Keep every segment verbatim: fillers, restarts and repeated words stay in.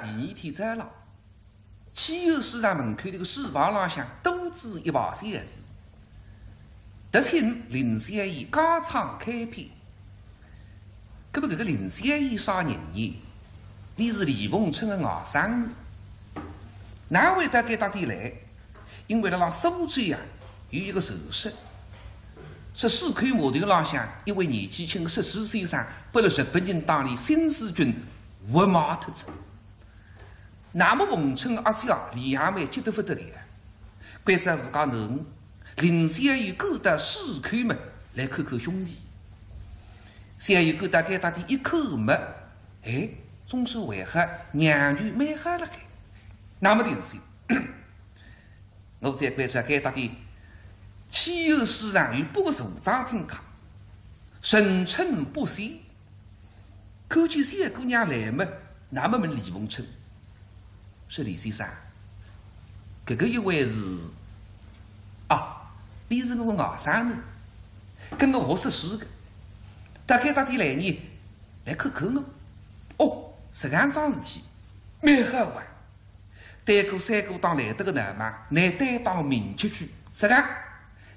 第二天早浪，汽油市场门口头个书牌浪向多仔一排小字：特请林小二加唱开篇。搿么搿个林小二啥人呢？伊是李逢春个外甥女。哪会到该搭点来？因为辣浪苏州啊，有一个传说，说水口码头浪向一位年纪轻个说书先生，拨了日本人打了新四军活埋脱仔。 那么逢春阿姐啊，李亚梅急得不得了，关照自家囡儿，林小二赶到水口么，来看看兄弟。小二赶到该搭点一看么，哎，总算还好，娘舅蛮好了该。那么定心，我再关照该搭点汽油市场有八个坐庄听客，人称不息。 看见小姑娘来么，那么问李逢春，说：“李先生，搿个一位是？”“啊，伊是我外甥女，跟我学说书个，到该搭点来呢，来看看我。”“哦，实梗桩事体，蛮好啊。” 对过三过当来得个难嘛，拿对当名气去，是个？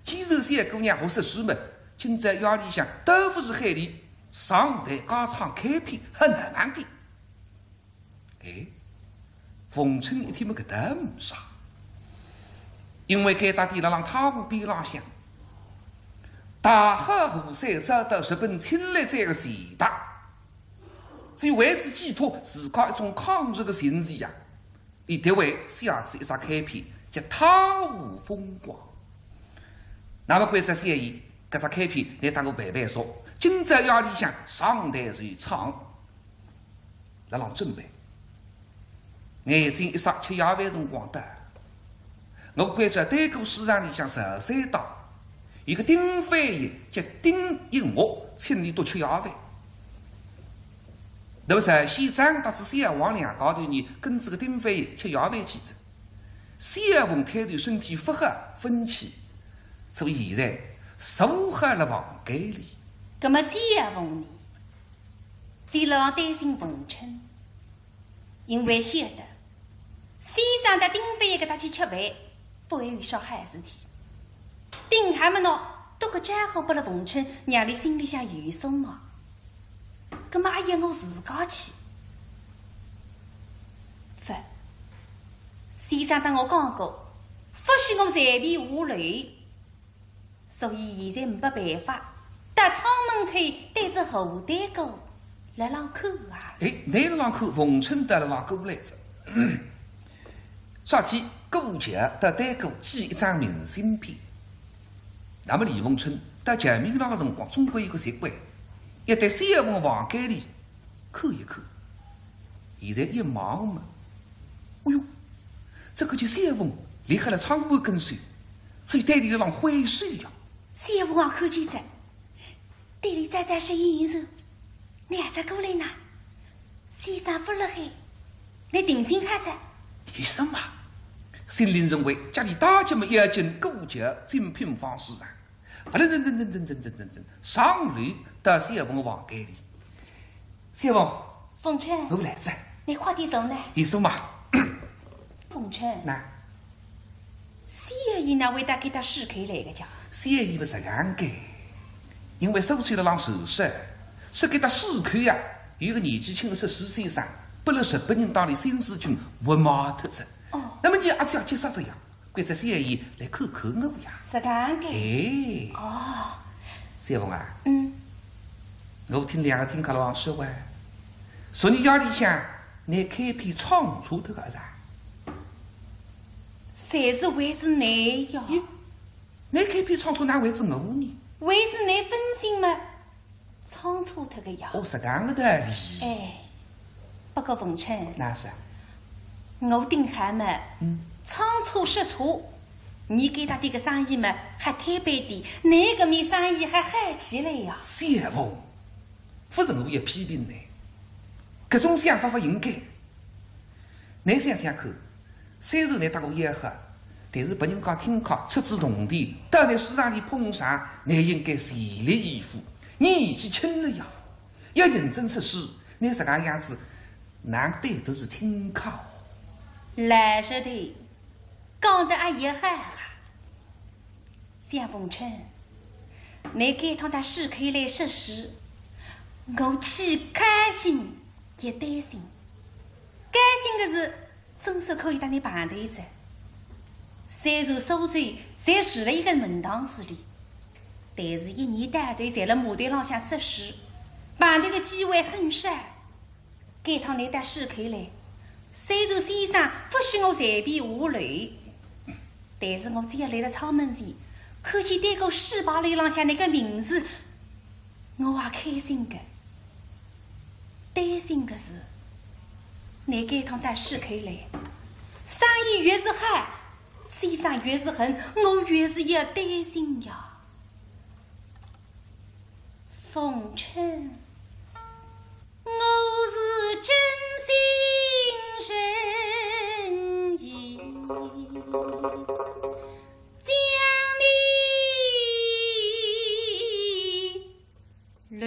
既然小姑娘学说书么，今朝夜里向倒勿是喊俚上台加唱开篇，很难忘的。哎，逢春一听么，搿倒没啥，因为该搭点辣浪太湖边浪向，大好河山遭到日本侵略者个强大，所以为之寄托自家一种抗日个情绪呀， 伊特为写仔一只开篇，叫《太湖风光》。那么关照小二，搿只开篇，倷搭我背背熟，今朝夜里向上台就唱。辣浪准备，眼睛一眨，吃夜饭辰光到。我关照对过书场里向十三档，有个丁翻译，叫丁一岳，请俚笃吃夜饭。 那么是先生搭仔小凤两家头呢，跟仔个丁翻译吃夜饭去仔。小凤推头身体勿好，勿去，所以现在坐好了房间里。葛么小凤呢？俚辣浪担心逢春，因为晓得 先生搭丁翻译搿搭去吃饭，勿会有啥好事体。顶好么喏，多个家伙拨了逢春，让俚心里向有数啊。葛么阿要我自家去？勿，先生搭我讲过，勿许我随便下楼。 所以现在没办法，到窗门口对仔后台过，辣浪看啊。哎，倷辣浪看，逢春倒辣浪过来仔。啥体？过桥搭对过寄一张明信片。那么李逢春到桥面浪个辰光，总归有个习惯，要对小凤房间里 看一看。现在一望嘛，哎哟，搿个叫小凤立辣了窗户跟首，所以对俚辣浪挥手呀。小凤也看见仔，对俚眨眨手眼神，倷阿啥过来呢？先生勿辣海，倷定心好仔。有数嘛？心里认为家里大家么要紧，过桥进品房书场。 噔噔噔噔噔噔噔噔噔，上楼到小凤房间里。小凤，逢春，我来仔。倷快点坐呢。有数嘛？逢春，喏，小二哪会到该搭水口来个介？小二勿是实梗个，因为苏州辣浪传说，说该搭水口呀，有个年纪轻个说书先生，拨了日本人打了新四军活埋脱仔。哦。那么倷阿姐急煞仔呀， 关照小二来看看我呀。实梗个。哎。哦。小凤啊，嗯。我听两个听客辣浪说话，昨日夜里向倷开篇唱错脱个啊？侪是为仔倷呀。咦，倷开篇唱错，哪为仔我呢？为仔倷分心嘛。 唱错脱个呀。哦，实梗个道理。哎，不过逢春，哪是啊？我顶好嘛，嗯。唱错说错，倷该搭点个生意嘛，还推扳点，倷搿面生意还好起来呀。小凤，勿是我要批评倷，搿种想法勿应该。 倷想想看，虽然倷搭我要好，但是拨人家听客出仔铜钿，到倷书场里捧场，倷应该全力以赴。倷年纪轻了呀，要认真说书，倷实梗样子，难得的是听客。来说的，讲得阿也好啊。想逢春，你该趟到市口来说书，我既开心也担心。开心的是，总算可以搭你碰头哉。虽然苏州侪住了一个门堂子里，但是一年到头侪辣码头浪向说书，碰头的机会很少。 该趟来到市口来，虽然先生勿许我随便下楼，但是我只要来到窗门前，看见对过书牌楼浪向那个名字，我也开心的。担心的是，你该趟到市口来，生意越是好，先生越是恨，我越是要担心呀。 逢春，我是真心诚意将你留。 对。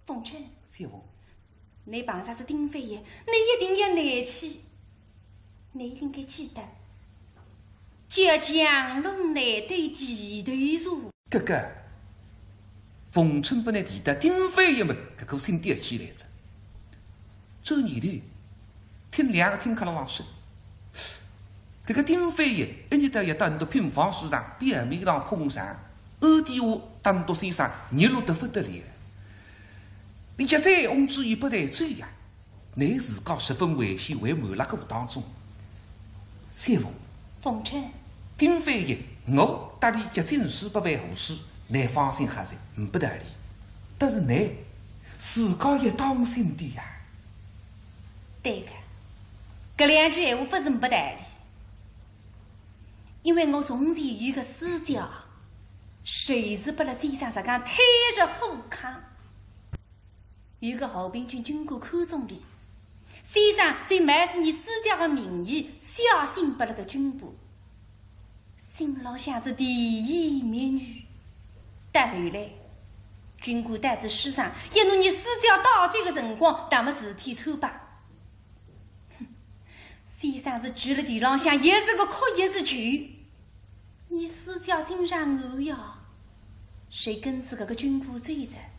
逢春，小凤，你碰着仔丁飞爷，你一定要难起。你应该记得，叫强龙难对地头蛇。哥哥，逢春拨倷提到丁飞爷么，搿个心吊起来哉。 转念头，听两个听客了往说，搿个丁飞爷一日到夜到倷平房书场，表面上捧场，暗底下当多先生热络得不得了。人家再红之也不在嘴呀，倷自家十分危险，还瞒辣个当中。 小凤，逢春，丁飞爷，我搭俚结亲是不为何事，倷放心好哉，呒不道理。但是倷自家要当心点呀。对个，搿两句闲话勿是呒不道理。因为我从前有个师姐，就是拨勒先生实梗推入火坑。 有个和平军军官看中俚，先生就冒仔伲师姐个名义写信拨勒个军官，信浪向是甜言蜜语。到后来，军官到仔书场，要拿伲师姐带走个辰光，那么事体惨白。哼，先生是跪勒地浪向，也是个哭，也是求。 伲师姐心上后呀，就跟仔搿个军官走哉，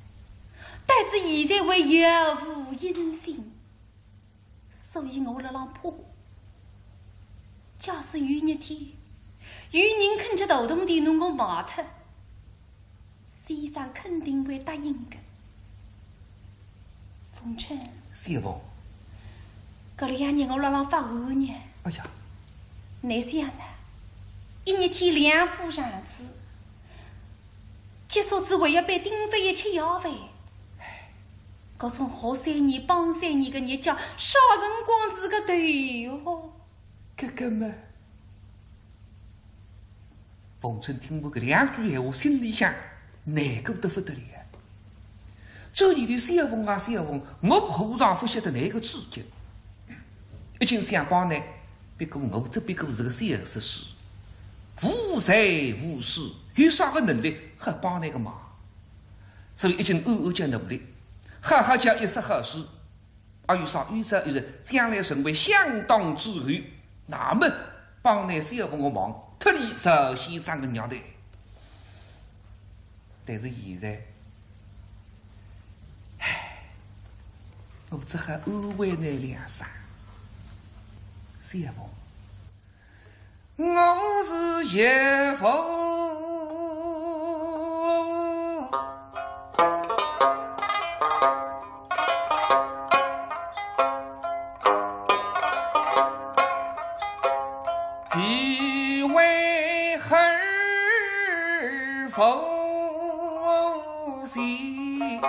到仔现在还杳无音信。所以我辣浪怕，假使有一日天，有人肯吃大铜钿拿我卖脱，先生肯定会答应个。 逢春。小凤。搿两日我辣浪发寒热。哎呀，倷想呢，一日天两副场子，结束仔还要拨丁飞一吃夜饭。搿种学三年帮三年个日脚，啥辰光是个头哦？搿个嘛， 逢春听完搿两句闲话，心里向难过得不得了。这里的小凤啊，小凤，我何尝不晓得倷个处境？一径想帮倷，不过我只不过是个小说书，无才无势，有啥个能力好帮倷个忙？所以一径暗暗叫努力，好好叫一手好书， 阿有啥有朝一日将来成为响当之后，那么帮倷小凤个忙，脱离赵先生个娘胎。但是现在，唉，我只好安慰倷两声，小凤。 我是岳父，地位而无息。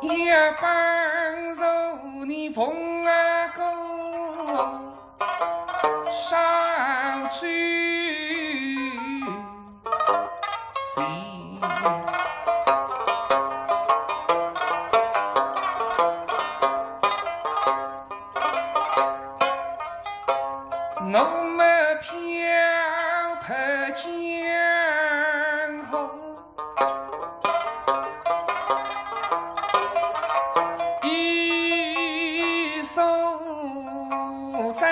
也帮助你凤阿哥上去行。我们漂泊江湖， 一手在，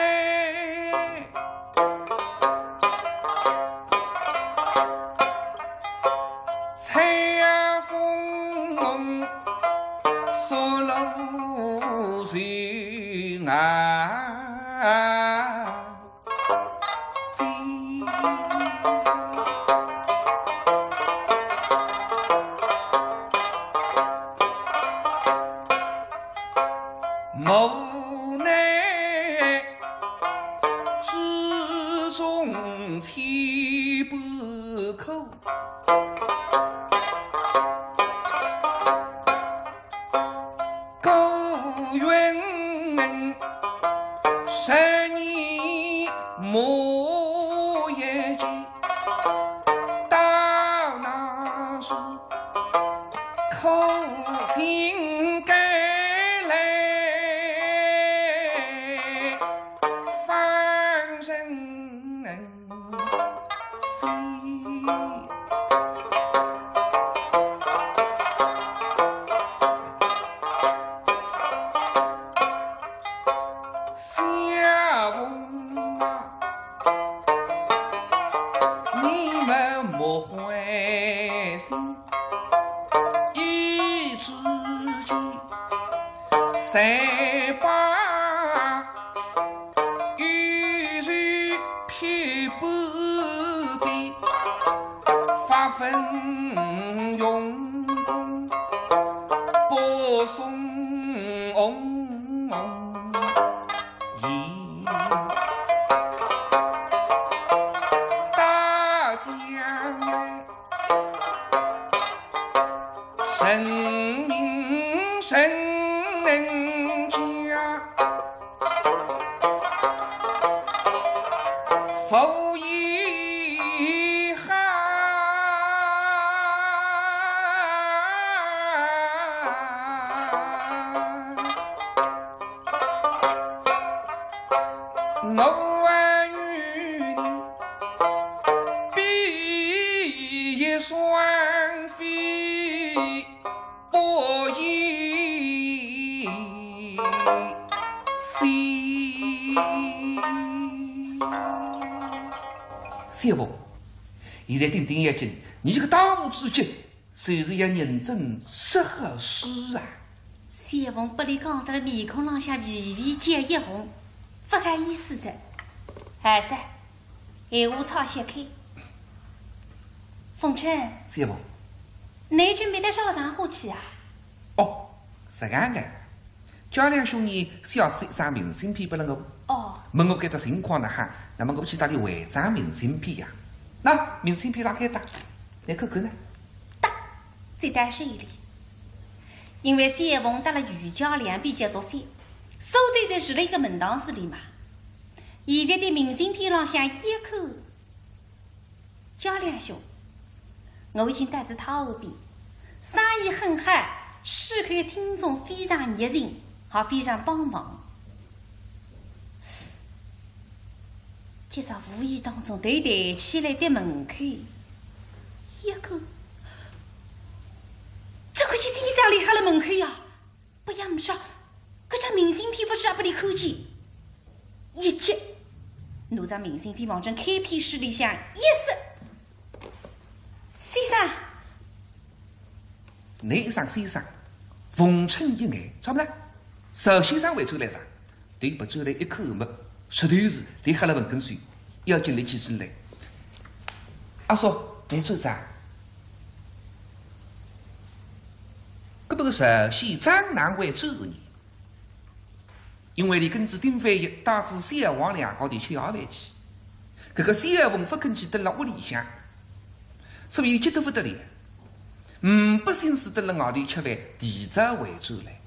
采风送露水啊。 无奈之中千般苦。 孤云门，十年磨一剑，到那时苦尽甘来方人 心。小凤啊，你们莫灰心，一支箭才把 一日劈不毕，发奋用功不松懈。大将来 人民人能家，福以好。我与你 比翼双飞不亦乐乎。小凤，现在顶顶要紧，你这个当务之急，就是要认真说好书啊。小凤拨俚讲得了面孔浪向微微叫一红，勿好意思哉。还是 闲话差些开。凤春，小凤。倷今朝到啥场化去啊？哦，是搿样个，家良兄呢，写仔一张明信片拨了我，哦。问我搿搭情况哪哈，那么我去搭俚回张明信片呀。喏，明信片辣该搭，倷看看呢。哒，这倒是哩。因为谢凤搭了于家良比较熟悉，苏州侪住了一个门堂子里嘛。现在对明信片浪向一看， 家良兄，我已经到仔太湖边，生意很好，书客听众非常热情，还非常帮忙。今朝无意当中头抬起来对门口一看，这可是先生立好了门口呀！ 不要勿说，搿张明信片勿是也拨俚看见？一急，拿张明信片望准开片书里向一塞。先生，倷一声先生，逢春一眼，啥物事？石先生回转来哉，对勿转来一看么，实头是立好了门跟首，要紧立起身来。阿叔，倷走哉？搿么个石先生哪会走呢？ 因为俚跟仔丁飞一搭仔谢凤两家头吃夜饭去，搿个谢凤勿肯去蹲辣屋里向，所以急得勿得了，呒不心思蹲辣外头吃饭，提早回转来。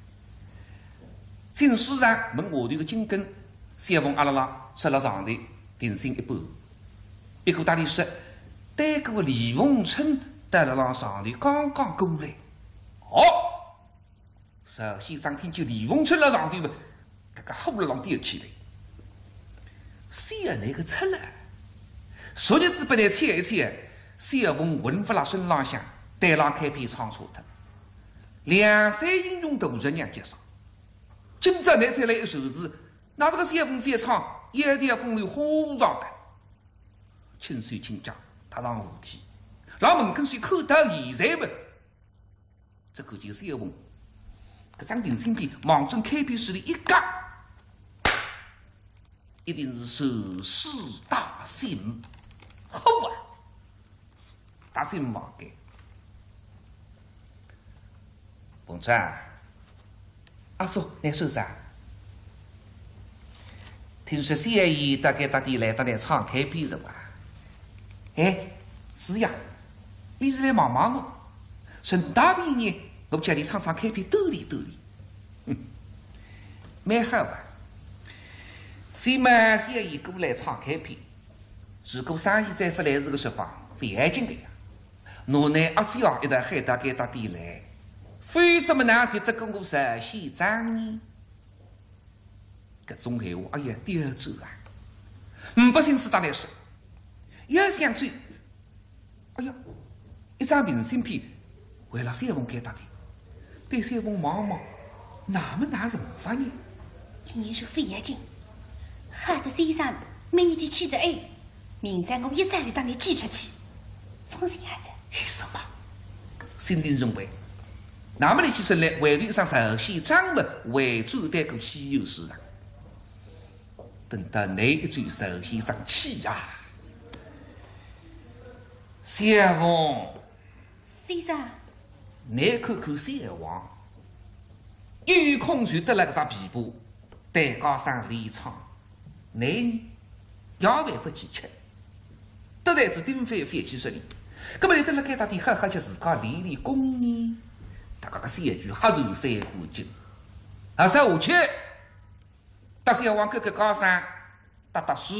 进书场门外头个紧跟，谢凤阿拉拉坐辣床头定心一半。别个搭俚说，对过李逢春倒辣辣床头刚刚过来。哦！ 石先生听见李逢春辣床头么，搿个火辣浪吊起来。谢倷个出来，昨日子拨倷猜一猜，谢凤魂勿辣身浪向，台浪开篇唱错脱。两三英雄大阵让结束。今朝倷再来一首诗，那这个谢凤翻唱，一条风流火上的。轻手轻脚踏上楼梯，辣门跟首看到现在么， 只看见谢凤搿张明信片望准开篇书里一夹，一定是首饰大信。好啊，大信望该。凤春，阿叔，倷说啥？ 听说谢姨大概搭俚来搭倷唱开篇是吧？哎，是呀，俚是来望望我，顺带便呢，我叫俚唱唱开篇，兜里兜里。哼，蛮好吧？先末谢姨过来唱开篇，如果生意再勿来事个说法，勿要紧个呀。拿倷阿姐啊一道喊到该搭点来，否则么哪敌得过我石先生呢？ 搿种闲话，哎呀，刁钻啊！呒不心思搭俚说，一想去，哎呀，一张明信片，还辣谢凤该搭的，对谢凤望望，那么哪弄法呢？今年是勿要紧，好得先生每一天起得晏，明朝我一早就搭倷寄出去，放心好哉。为什么？心里认为，那么立起身来，回头一声石先生么，回转对过去又是啊。 等到倷一走，石先生气呀！谢凤，先生，倷看看谢凤，一有空就蹲辣搿只琵琶台高上练唱，倷呢，夜饭勿去吃，得罪仔丁飞勿去说俚，搿么倷蹲辣该搭点好好叫自家练练功呢？大家个小鬼瞎转三观经，还是下去。 搭谢凤搿个高声，搭搭书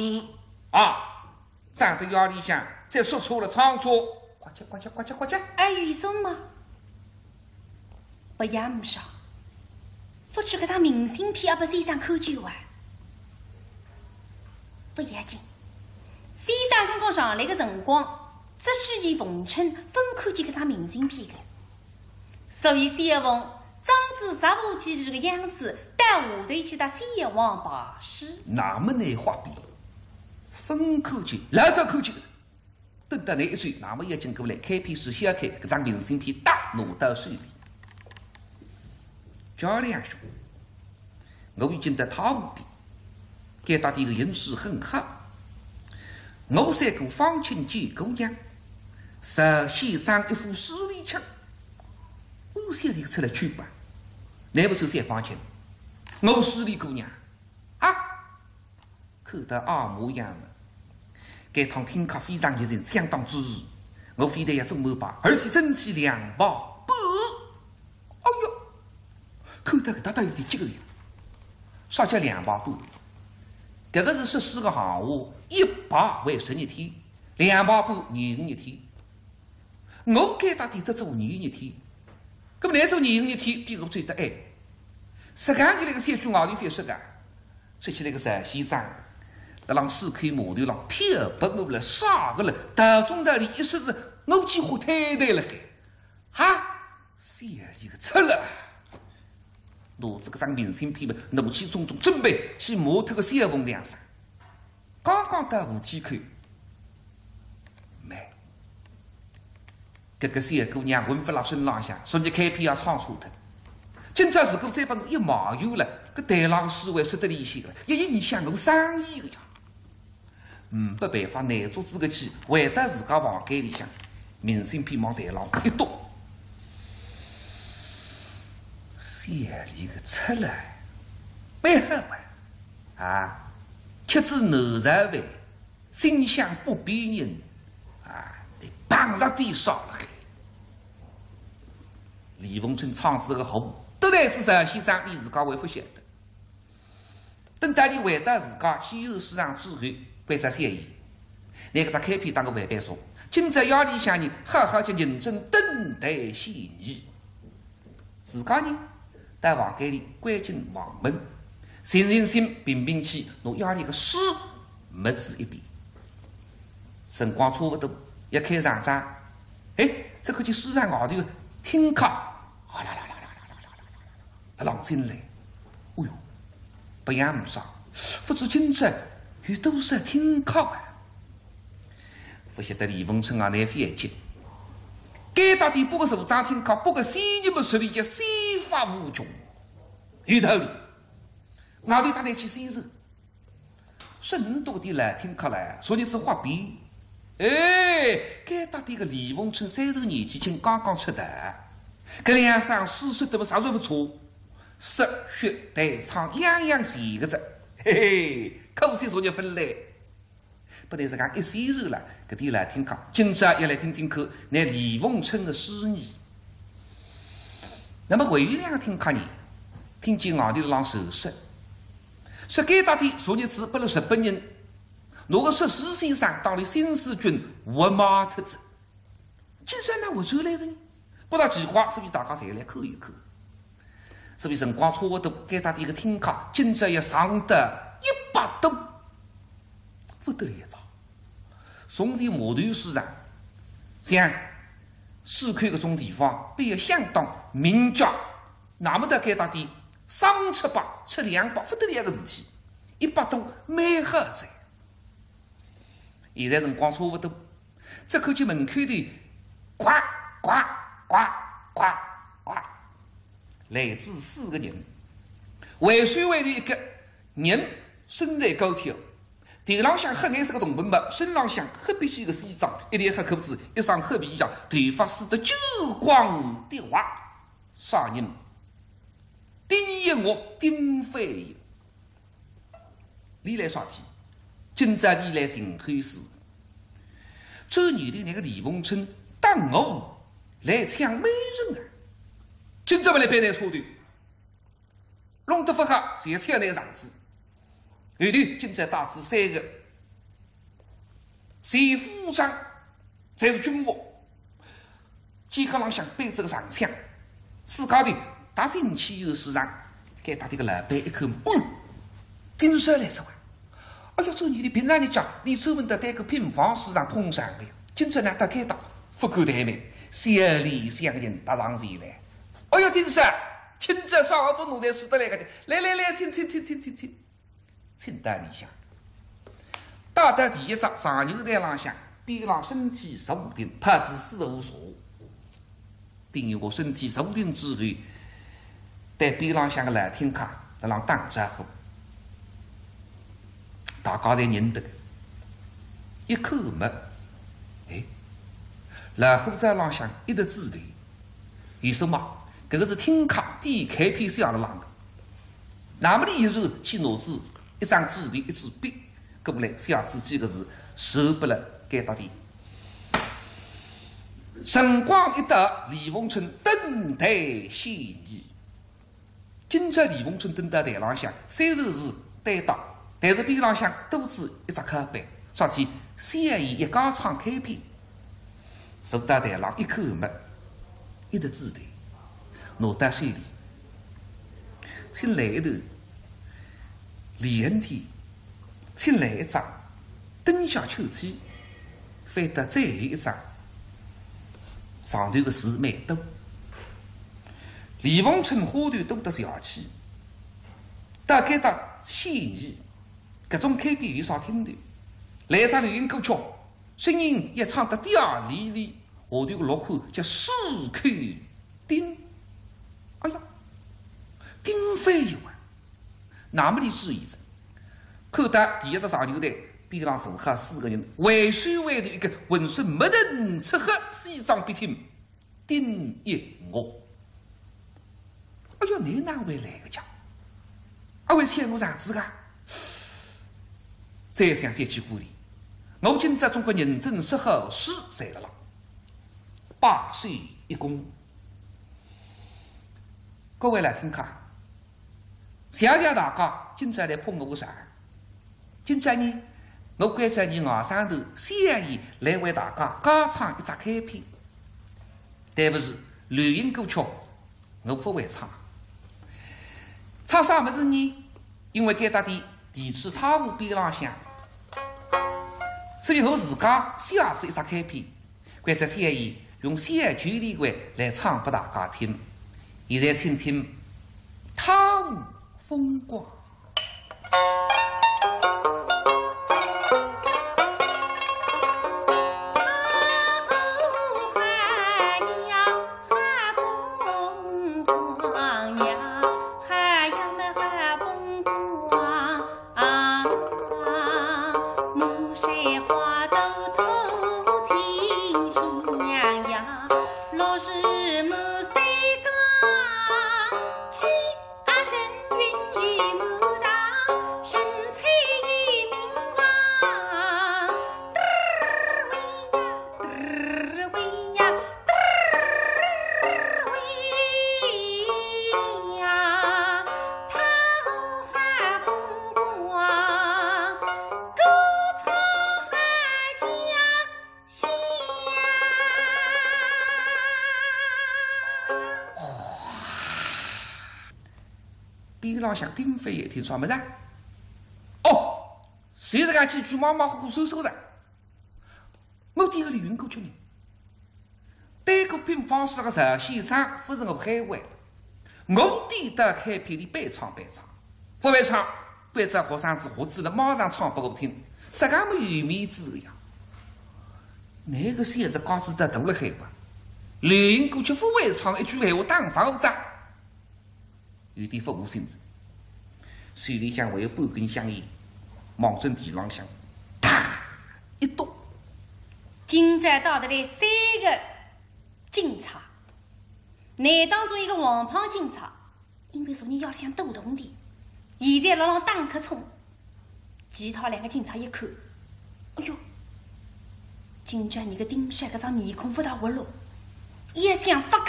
啊，站在夜里向再说错了唱错，呱唧呱唧呱唧呱唧。哎，有什么？不要么说，勿知搿张明信片也拨先生看见哇。勿要紧，先生刚刚上来个辰光，只是李逢春勿看见搿张明信片个。 所以谢凤装仔若无其事个样子，到下头去搭谢凤拜师。那么倷话比，勿看见，老早看见个。等到倷一走，那么要紧过来，开篇书掀开，搿张明信片搭拿到手里。家良兄， 我已经到太湖边，该搭点个运势很好。我三个方卿见姑娘，石先生一副势利腔，我想俚出来去吧，难不成三方卿？我势利姑娘啊，看得阿模样了。该趟听客非常热情，相当支持，我非但要做满牌，而且争取两排半。哎哟，看得搿搭倒有点急个呀。啥叫两排半？搿个是说书个闲话，一排为十日天，两排半廿五日天。 我该搭点只做廿五日天，搿么倷做廿五日天比我做得晏。实梗一来个三句外头覅说个，说起来个石先生，辣浪四口码头浪漂泊我了，啥个了，到中头里一说是我几乎坍台了海。哈，小李个出了，拿仔搿张明信片嘛，拿去重重准备去码头个小缝里向。刚刚到扶梯口，慢。 搿个小姑娘魂勿辣身浪向，昨日开篇也唱错脱。今朝如果再拨我一卖油了，搿台浪个书会说得离线了，一影响我生意个呀。嗯，没办法，耐足仔个气，回到自家房间里向，明信片往台浪一丢。小李个出来，蛮好啊，啊，吃仔难受饭。 心想不必人啊，倷碰着点啥了海。李凤春唱仔个好，得罪仔石先生，倷自家还勿晓得。等到倷回到自家去有市场之后，关照小二，拿搿只开篇当个外班说，今朝夜里向呢，好好叫认真等待小二。 自家呢，到房间里关紧房门，静静心平平气，拿夜里个书摸仔一遍。辰光差勿多，要开场哉。哎，只看见书场外头听客，哗啦啦啦啦啦啦啦啦啦啦，浪进来。哎哟，勿像勿少，勿知今朝有多少听客啊！ 勿晓得李凤春啊，哪能反应。该搭点拨个首长听客，拨个先人么实力叫先发无穷。有道理，外头搭倷去宣传，说倷多点来听客来，昨日子花边。哎，该搭点个李凤春虽然年纪轻，刚刚出道，搿两声书说得么啥说勿错，说学弹唱样样全个哉。嘿嘿，可惜昨日勿来。 拨倷实梗一宣传了，搿点来听客，今朝要来听听看，倷李凤春个书呢。那么还有两个听客呢，听见外头浪传说，说该搭点昨日子拨了日本人，拿个说书先生当了新四军活埋脱仔。 今朝哪哼会转来个呢？觉着奇怪，所以大家侪来看一看。所以辰光差勿多，该搭点个听客今朝要上到一百多，勿得了哉。从前码头书场，像市口搿种地方，必要相当名家，那么到该搭点三五七八，七两百，勿得了个事体，一百多蛮好哉。 现在辰光差勿多，只看见门口头呱呱呱呱呱，来仔四个人，为首为头一个人身材高挑，头浪向黑颜色个铜盆帽，身浪向黑笔仙个西装，一条黑裤子，一双黑皮鞋，头发梳得锃光滴滑，啥人？丁一岳丁飞。 俚来啥体？今朝俚来寻后事。转念头，倷个李凤春搭我来抢美人啊！今朝么来摆台差头，弄得勿好，就要抢倷场子。后头今朝带仔三个，全副武装，侪是军服。 肩胛浪向背仔个长枪，自家头踏进去后市场，该搭点个老板一看，哦哟，丁少来哉啊！哎哟，转念头平常日脚，俚专门到该个平房市场捧场个呀，今朝哪哼到该搭，勿敢怠慢，笑脸相迎踏上前来。哎哟，丁少，今朝啥好勿弄得使得来个，来来来，请请请请请请。 请到里向，踏到第一只长寿台浪向，边浪身体坐定，泡仔四壶茶。等于我身体坐定之后，对边浪向个老听客辣浪打招呼，大家侪认得个，一看么，哎，老虎灶浪向一只字头，有啥么？搿个是听客点开篇写辣浪个。那么俚一转去拿仔一张纸头一支笔，过来写仔几个字，传拨了该搭的。辰光一到，李凤春登台献艺。今朝李凤春登到台浪向，虽然是单打，但是边浪向多仔一只靠背，说起小演一家唱开篇。 坐到台浪一看末，一沓纸头，拿到手里，请来一段李恒天，请来一张灯下秋千，翻到最后一张，上头个字蛮多。李凤春花头多得邪气，到该搭献艺，搿种开篇有啥听头？来只流行歌曲， 声音也唱得嗲哩哩，下头个落款叫四口丁。哎呀，丁飞有啊，那么俚注意着，看到第一只上球台，边浪坐好四个人，为首为头一个浑身墨腾赤黑，西装笔挺， 丁一岳。哎哟，倷哪会来个介？阿会请我场子个？再想翻起过来，我今朝总归认真说好书才了啦。拜手一躬。各位来听看， 谢谢大家今朝来捧我个场。今朝呢，我关照伲外甥头小演来为大家假唱一只开篇。但勿是，流行歌曲我勿会唱。唱啥物事呢？因为该搭的地主太婆边浪向，所以我自家写仔一只开篇。 关照小演用小曲调来唱拨大家听。现在请听《太湖风光》。边浪向丁飞一听啥物事啊？哦，就是搿几句马马虎虎说说的。我点个流行歌曲呢？对过平方式个赵先生，勿是我海外。我点到开篇里背唱背唱，勿会唱，关照学生子学子了马上唱拨我听，实梗么有面子个呀。倷个小子架子搭大了海外，流行歌曲勿会唱，一句闲话打勿着。 有点勿高兴哉。手里向还有半根香烟，望准地浪向，啪一剁。今朝带得来三个警察，倷当中一个王胖警察，因为昨日夜里向肚痛的，现在辣浪打瞌冲。 其他两个警察一看，哎哟，今朝伲个丁帅搿张面孔勿大活络，一向勿讲，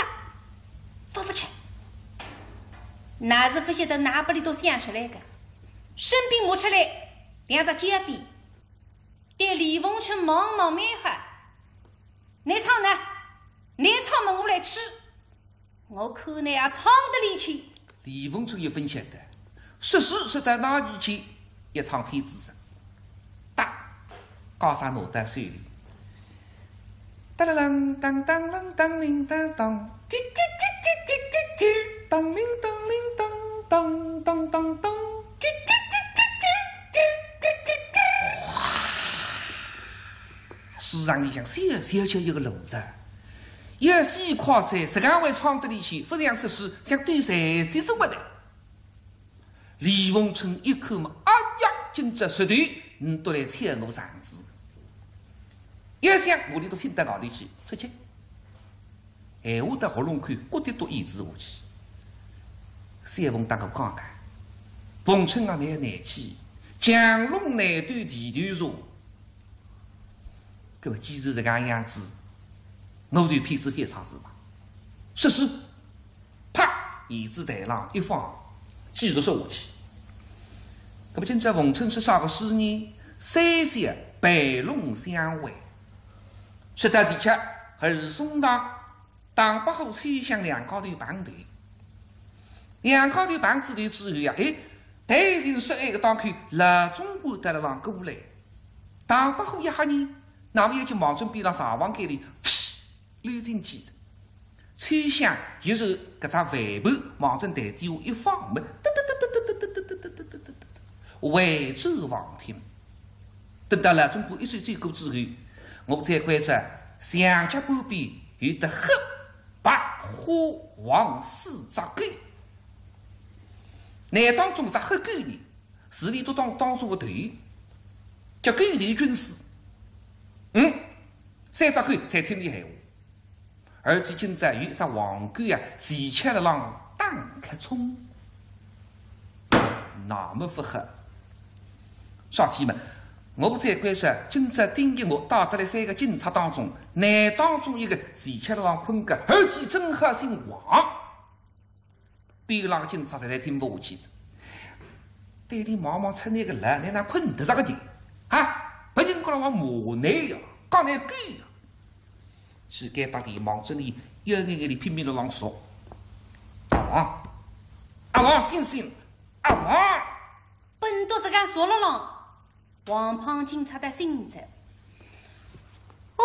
勿勿吃。哪是勿晓得哪拨俚笃想出来个，身边摸出来两只尖笔，对李凤春望望蛮好，倷唱呢，倷唱么我来吹。 我看倷也唱得里去。李凤春也勿晓得，说书说到哪里去，一唱片子上，哒，家生拿到手里，当啷啷当当啷当铃当当，当铃当铃当当当当当。 书场里向小小叫一个炉灶，要死快哉，实梗会唱得里去，勿像说书，像对谁这种么的。李凤春一看嘛，哎呀，今朝实头，倷笃来抢我场子。一想，我俚笃请到外头去，出去。 闲话到喉咙口，咕滴笃咽仔下去。小凤搭我讲讲，逢春啊，难难去，强龙难断地头蛇。搿么既然是搿样子，我就偏执翻场子吧。说书，啪，椅子台浪一放，继续说下去。搿么今朝逢春说啥个书呢？三笑盘龙相会。说到前脚，还是宋朝， 唐伯虎、秋香两家头碰头。两家头碰仔头之后呀，哎，谈情说爱个当口，老总管搭了浪过来。唐伯虎一吓呢，那么也就望准边浪茶房间里，噗，溜进去哉。秋香也是搿只饭盘望准台底下一放么，得得得得得得得得得得得得得，回转房厅。等到老总管一转走过之后，我再关照，墙角半边 有得黑白花黄四只狗。难当中只黑狗呢，是俚笃当当中个头，叫狗头军师。嗯，三只狗侪听俚闲话，而且今朝有一只黄狗啊，前脚辣浪打瞌冲。 那么勿好。啥体么？我再关照，今朝盯一我带得来三个警察当中，难当中一个前脚辣浪困觉，而且正好姓黄。边浪个警察实在听勿下去哉，对俚望望出那个来，倷哪困得着个人啊？别人家辣浪骂倷呀，讲倷狗呀。 去该搭俚望准俚，一眼眼俚拼命辣浪说。阿黄，阿黄，醒醒，阿黄！本笃实梗坐辣浪，王胖警察得醒哉。哦，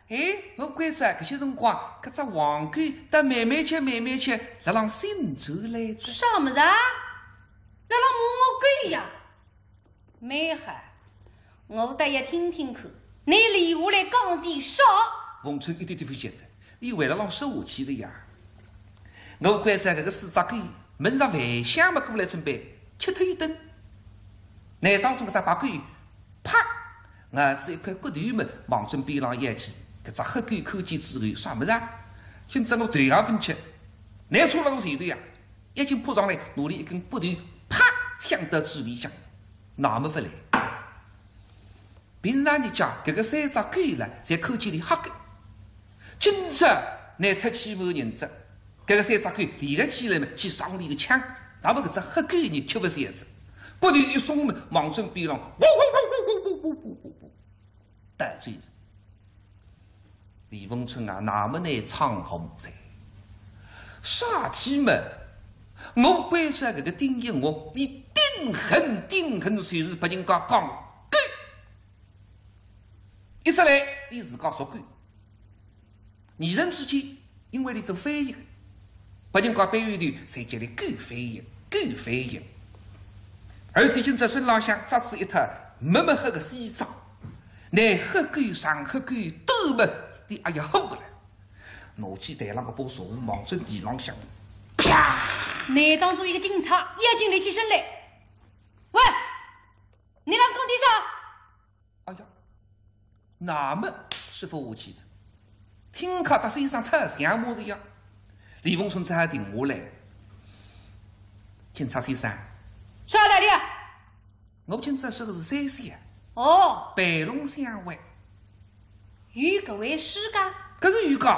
哎，我关照搿歇辰光，搿只黄狗倒慢慢吃，慢慢吃，辣浪醒转来哉。啥物事啊？辣浪骂我狗呀？ 蛮好，我倒要听听看，倷留下来讲点啥？逢春一点点勿晓得，俚还辣浪说下去个呀。我关照搿个四只狗，闻着饭香么过来准备吃脱一顿。难当中搿只白狗，啪，咬仔一块骨头么，望准边浪一记，搿只黑狗看见之后，啥物事啊？今朝我头也勿吃，倷坐辣我前头呀，一径扑上来，拿俚一根骨头，啪，抢到嘴里向。 那么勿来。平常日脚，搿个三只狗呢，侪看见俚吓个。今朝难脱欺负人哉，搿个三只狗立了起来么，去上俚个抢。那么搿只黑狗呢，吃勿消哉，骨头一松么，望准边浪，呜，倒走哉。 李逢春啊，那么难闯祸哉。啥体么？我关照搿个丁一，我俚顶恨顶恨就是别人家讲狗。一直来，俚自家属狗。二人之间，因为俚做翻译个，别人家背后头侪叫俚狗翻译，狗翻译。而且今朝身浪向着仔一套墨墨黑个西装， 拿黑狗上黑狗斗么，俚阿要吼个了。拿起台浪个把茶壶望准地浪向，啪！难当中一个警察要紧立起身来。喂，倷辣讲点啥？哎呀，那么说勿下去哉。 听客搭先生吵相骂哉呀。李逢春只好停下来。警察先生，啥道理啊？我今朝说个是三笑。哦，盘龙相会。有搿回事噶？搿是有个，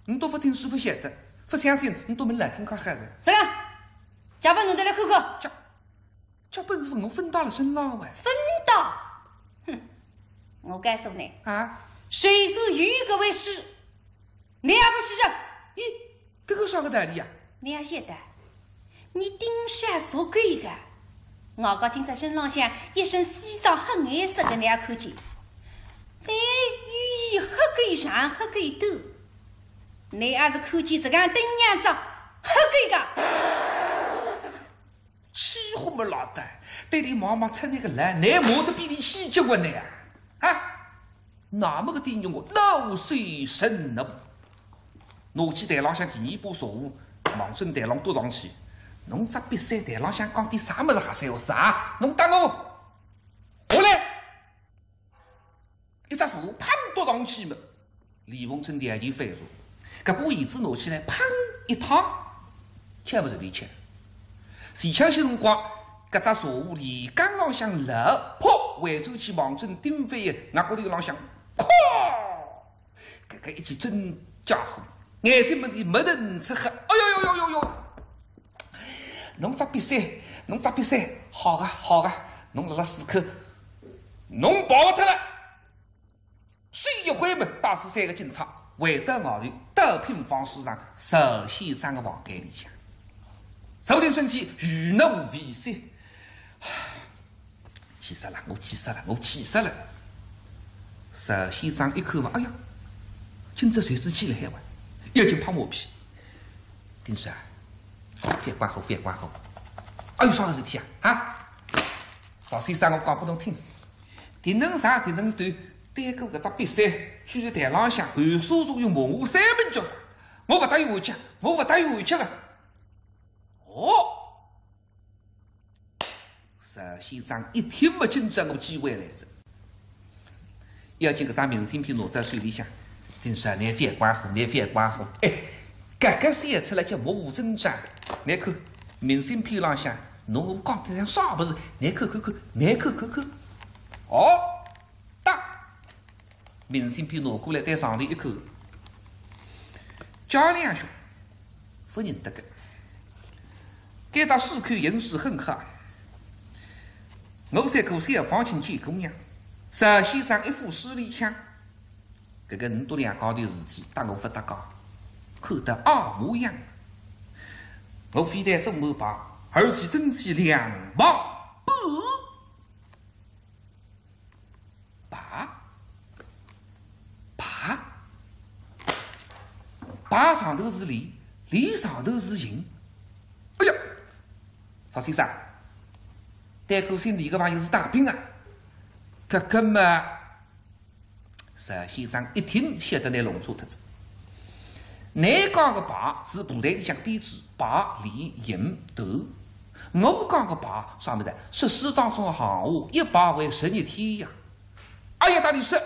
倷笃勿听是勿晓得，勿相信倷笃问老听客好哉。啥个？借拨倷笃来看看。借 借本事我勿带勒身浪喂。勿带？哼，我告诉倷，啊？虽说有搿回事，倷也勿许吃。咦，搿个啥个道理呀？倷也晓得，倷顶少属狗个，外加今朝身浪向一身西装黑颜色个，倷也看见。倷与伊黑狗上黑狗斗，倷也是看见实梗登样子黑狗个。 气呼么拉倒，对俚望望出那个来，难骂得比俚气结棍个呀！啊，那么个丁一我恼羞成怒，拿起台浪向第二把茶壶，望准台浪端上去，侬只瘪三台浪向讲点啥物事瞎三胡四啊？侬搭我下来！ 一只茶壶砰端上去么，李逢春两记翻转，搿把椅子拿起来砰一躺，吃勿着里吃。前抢歇辰光，搿只茶壶里缸浪向落，噗，回转去望准丁飞个额角头浪向，哐！搿个一记真家伙，眼睛门前墨腾赤黑，哎呦呦呦呦呦！侬只瘪三，侬只瘪三，好个好个，侬辣辣思考，侬跑勿脱了。 手一挥么，带仔三个警察回到外头，到平房书场石先生个房间里向。坐定身体，余怒未息。气煞了，我气煞了，我气煞了。石先生一看嘛，哎呀，今朝谁知起来海哇，要紧拍马屁。丁叔啊，覅管我，覅管我。哎呦，啥个事体啊？啊？石先生，我讲拨侬听。迭能长，迭能短，对过搿只瘪三，居然台浪向含沙射影骂我三门脚啥？我勿搭伊回去，我勿搭伊回去个。哦！石先生一听么，今朝我机会来哉。要紧搿张明信片拿到手里向，丁叔，侬覅管我，侬覅管我。哎，搿个写出来叫目无真章。侬看，明信片浪向，侬我讲得像啥物事？侬看看看，侬看看看。哦，哒，明信片拿过来对上头一看，嘉良兄，勿认得个。该搭市口形势很好，我三个小方卿见过娘，石先生一副势利腔。 搿个侬笃两家头事体搭我勿搭界，看得二模样。我非但做我爸，而且真是两爸半。爸？爸？爸上头是礼，礼上头是刑。哎呀，石先生，对过姓李个朋友是大兵啊，搿个嘛， 石先生一听，晓得拿弄错脱哉。侬讲个爸是部队里向编制，爸李应头。我讲个爸啥物事？说书当中个行话，一爸为十日天呀。哎呀，搭俚说，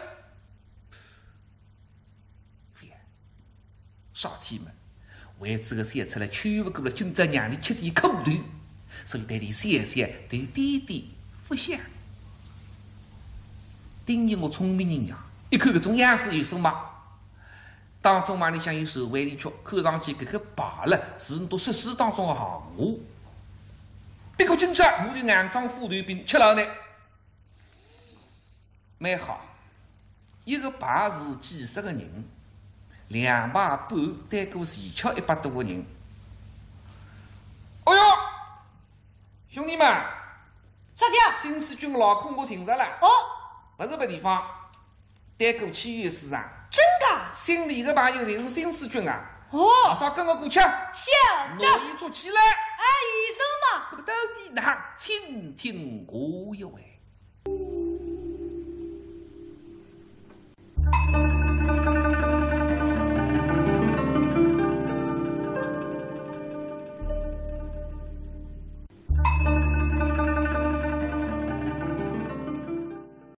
啥体么？为仔个写出来，吃勿过了，今朝让俚吃点苦头，所以对俚写写，对点点勿响。丁爷我聪明人呀，一看搿种样子有数嘛。当中嘛里向有社会里局，看上去搿个爸了，是侬笃说书当中个行话。不过今朝我就硬装斧头柄，吃牢侬。 蛮好，一个爸是几十个人，两爸半对过前吃一百多个人。哎哟，兄弟们，啥体啊？新四军个老孔我寻着了。哦。勿是别地方，对过汽油市场。真个？姓李个朋友就是新四军啊。哦。马上跟我过去。晓得。拿伊捉起来。哎，有数嘛。那么到底哪？请听下一回。